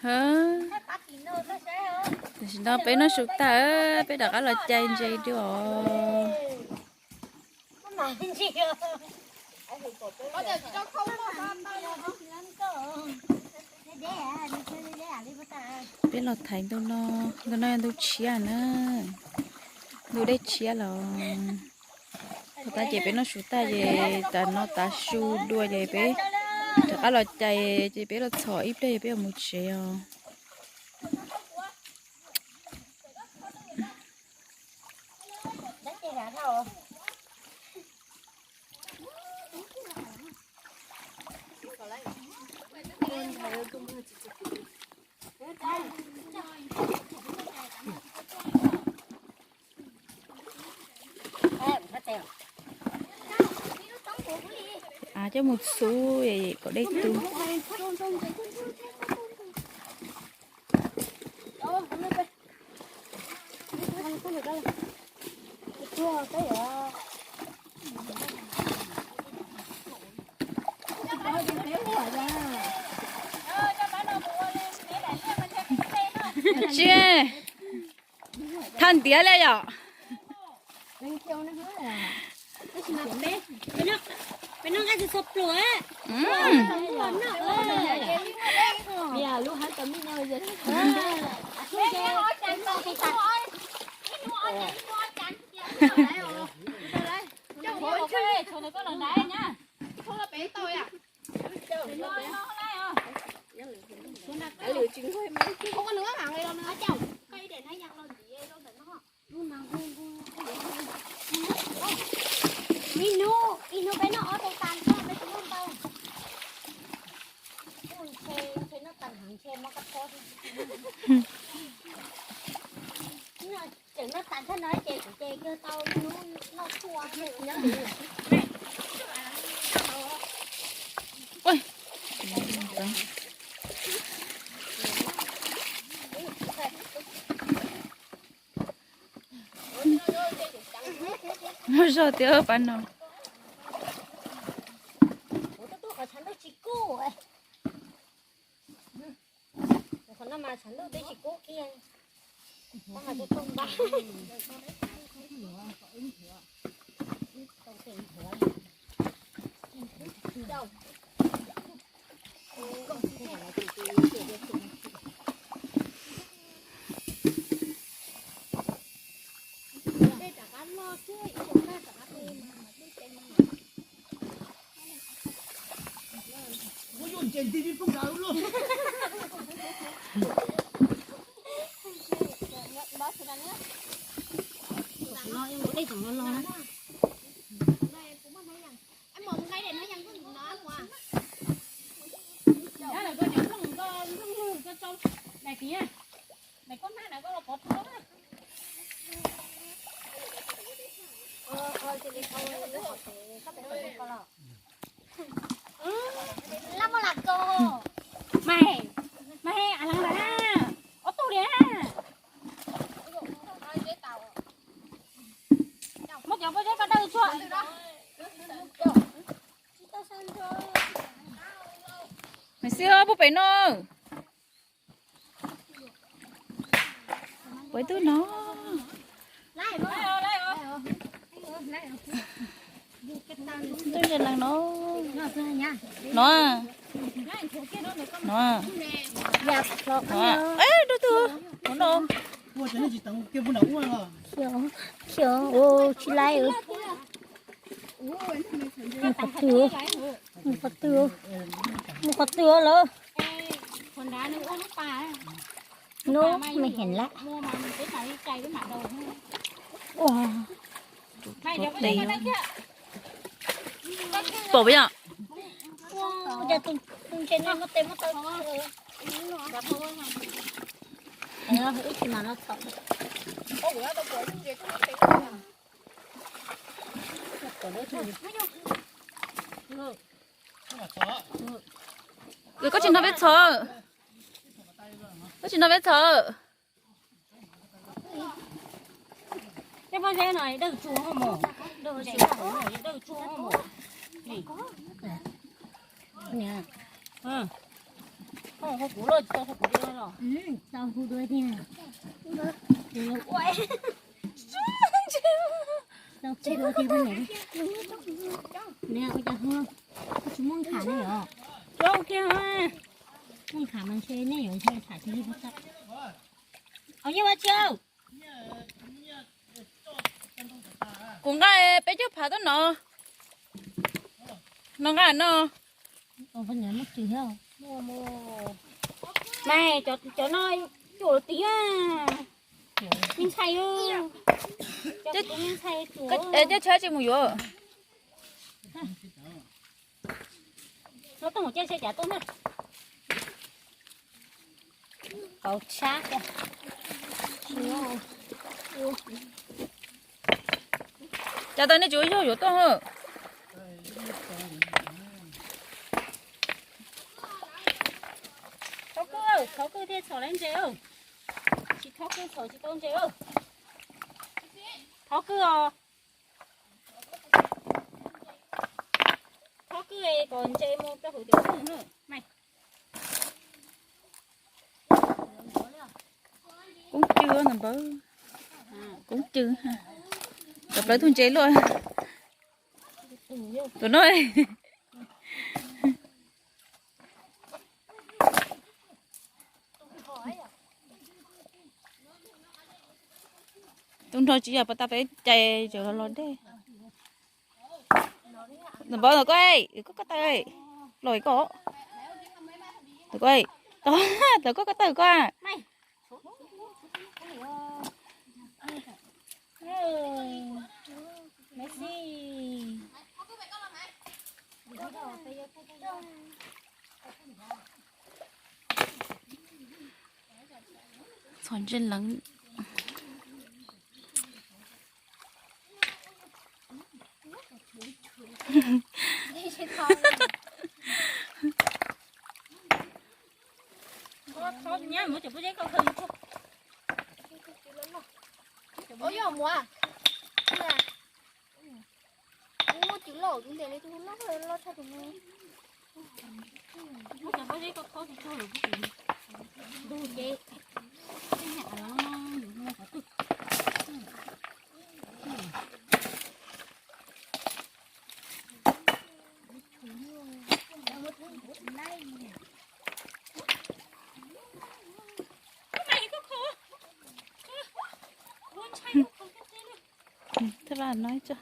Tam sim no peb noj su tag, peb rov qab los cais ntses dua os. Peb los thaiv ntau no, ntau no yog ntau tshiab na. Ntau dej tshiab los. Thaum tas ces peb noj su tag ces tas no tav su dua ces peb rov qab los cais ces peb los txhom ib pliag ces peb yuav mus tsev os. Coj mus xub kom dej tu. Tsis thaj ntiav li yom. Ib hnub, ib hnub peb noj ob tais tas xwb peb tsis noj ntau. Ntshe, ntshe noj tas heev ntshe mob kab phob. Tseem noj tas thaj no ces kuv ces kawg tau ib hnub noj tshuaj. Muaj zog tiag pab no. Qhov no mas tshav ntuj twb tsis kub kiag. Lab muaj las ko. Mas, mas a las na, ob tug li na. Muab cov pob zeb ko dawj tshuaj. Maiv Xib, puag pem no. Puag ib tug no. Ntxim neeg no. No. No. Dub tug no. Khiav, khiav, tsis laib. Mus qhov twg, mus qhov twg, mus qhov twg lawm. Hnub me heev lawm. Ua, pom yom. Tus ntses no muaj tes muaj taw. Ib tsis mas no txhom. Koj tsis nrog peb txhom, koj tsis nrog peb txhom. Tej pob zeb no dawj tshuaj mus, dawj tshuaj mus. Tau hu dua tiag. Tau hu dua tiag. Neb ua cas hu, tsis muaj kham ne yom? Muaj kham mas ntshe nej yuav ntshe tham tsis li. Au, neb ua tsi? Kuv nqa peb caug phav tuaj no. No nqa no. Mas cov no yuav tiag. Yeej ntshai. Cov tshab tsis mus yuav. No tuaj mus caij seb cas tuaj na. Kauv tshab. Cas tas nej tsis ua yog yuav tuaj hos? Thov kwj, thov kwj thiaj txhom lawv ntses. Tsis thov kwj txhom tsis tau ntses. Thov kwj os. Thov kwj kom ntses mus rau hauv tim kwj na. Koob cw npawg, koob cw. Cov plaub tug ntses luaj. Tus no. Tub nrho tsis yog pas tas peb cais cov los los dej. Npawg, koj, koj ko taw, los koj. Koj, koj ko taw koj. Txhom ntses leev. Ua cov loj tus ntes li tus loj loj tshaj tus no. Thaj vaj no tso.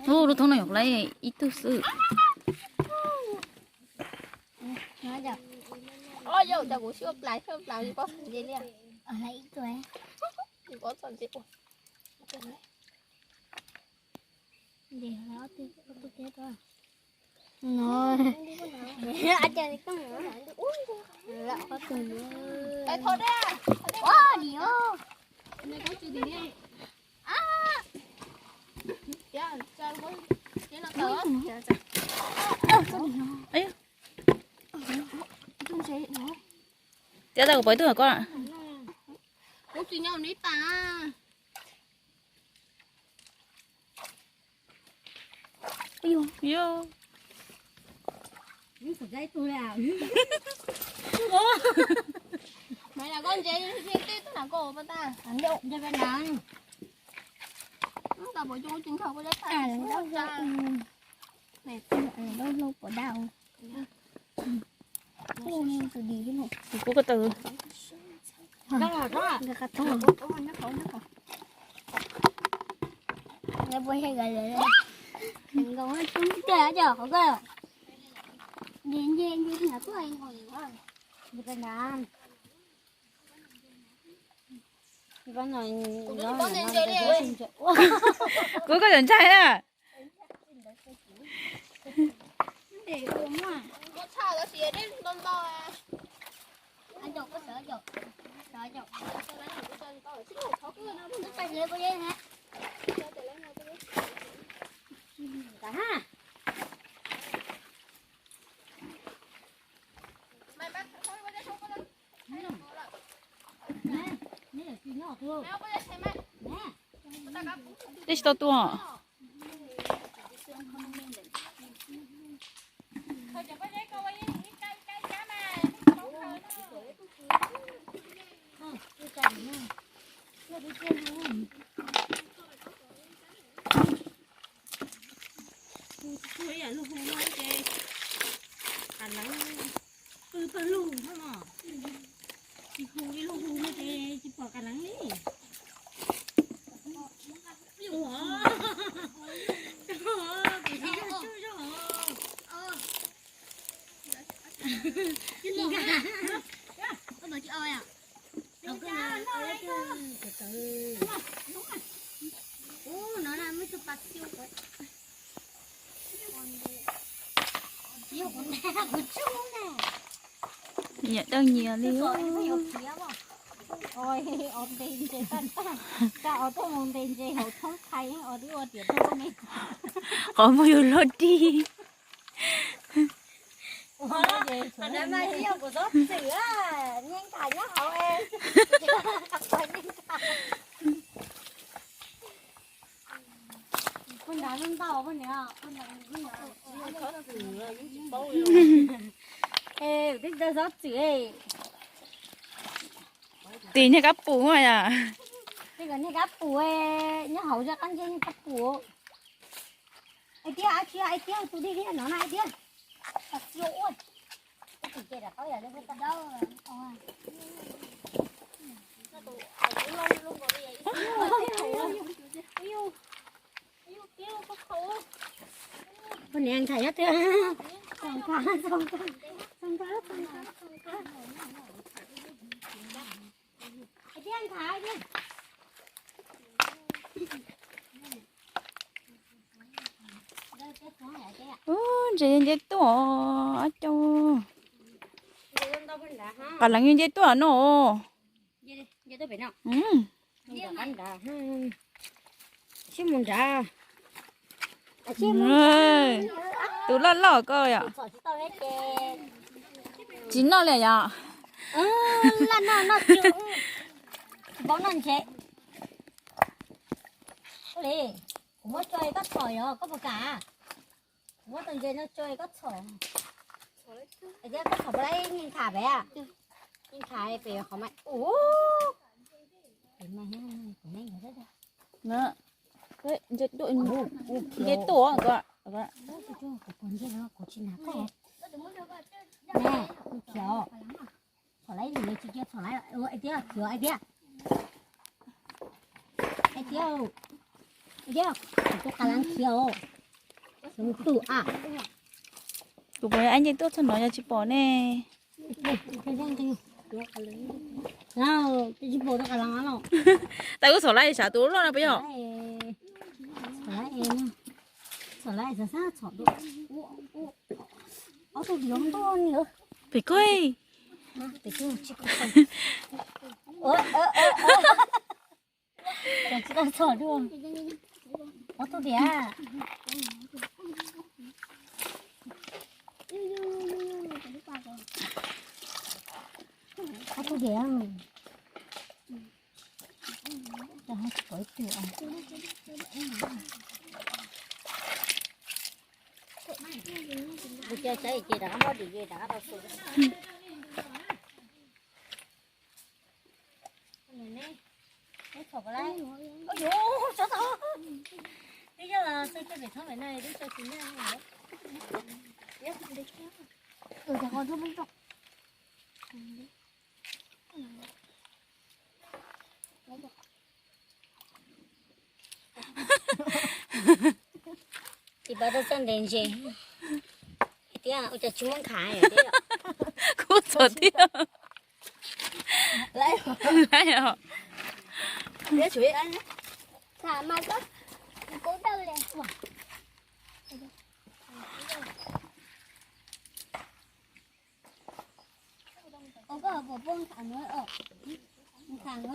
Ub, lub thoob no yog kuv lawv ib tug xwb. Yog cas kuv siab plas siab plas tsis paub txhom ntses li. Tsis paub txhom ntses ua. Tiab tau kuv pov ib tug hawm koj. Kuv tsis nyob neb tas. Yo. Maiv, koj ntse tej tug na koj pas tas. Ntse peb na. Tab pov coob tsis nrog koj leb tas. Hlub hlub pov dab. Kuv koj taw. Kuv koj cov ntshai na. Twb tsis tau tuaj. Hu hu no ces qas leev pw pawg lug no, tsis hu ib lub hu no ces tsis pom qas leev li. Ub, no na muaj ib tug pas xyoo. Nyiam dawb nyias li. Os, ntes ntses tag tag, tsa os tuaj mus ntes ntses hauv thoob qhais os twb ua tiam tuaj me. Qhov muag yus luaj dig. Kuv nrad ntau poj niam, kuv nrad tsis paub. Twb tau xob txwm. Tim niag kab pum yom. Niag kab pum nyob hauv zaj qab ntsej niag kab pum. Ai tiag, ai tiag, tus dij dij no na ai tiag. Poj niam nqhaim nyob twg? Txhob nqhaim, txhob nqhaim, txhob nqhaim, txhob nqhaim. Ai tiag, nqhaim tiag. Ub, ntses nce tuaj, ab cau. Qas leev nce tuaj no. Sib mus nrad. Tus loj loj ko yom. Tsis noj li yom. Laj noj noj tsis paub noj ntses. Li, kuv muab tso koj txhom yog koj puas kam? Kuv muab tau ntses no tso koj txhom. Thiab koj txhom puas laib nij ntham pem? Nij ntham pem qhov mas ub. Nce tuaj. Kuv tsis hnav koj. Nws khiav. Txhom laib, tsis cia txhom laib, ai tiag, khiav ai tiag. Ai tiag, ai tiag, tus qas leev khiav os. Tus puas yog ab nce tuaj txog no yog tsis pom ne. Tsis pom tus qas leev los. Tab kuv txhom laib sav tus loj no puas yog? Txhom laib xav xav txhom dua. Ob tug diav ntoj ni. Pem koj. Tsis tau txhom dua. Ob tug diav. Ob tug diav. Kuv cia saib ces rov qab muab dim ces rov qab tau su. Txhob txhob. Twb yog los xwb, pem thoob pem no twb tsis nyob. Tis paub tau txoj ntev ntses. Tias ua cas tsis muaj nkhav. Kuv txom tiag. Laib os. Nkhav mas koj, kuv dawj li. Ua koj puas poob nkhav no os? Nkhav no.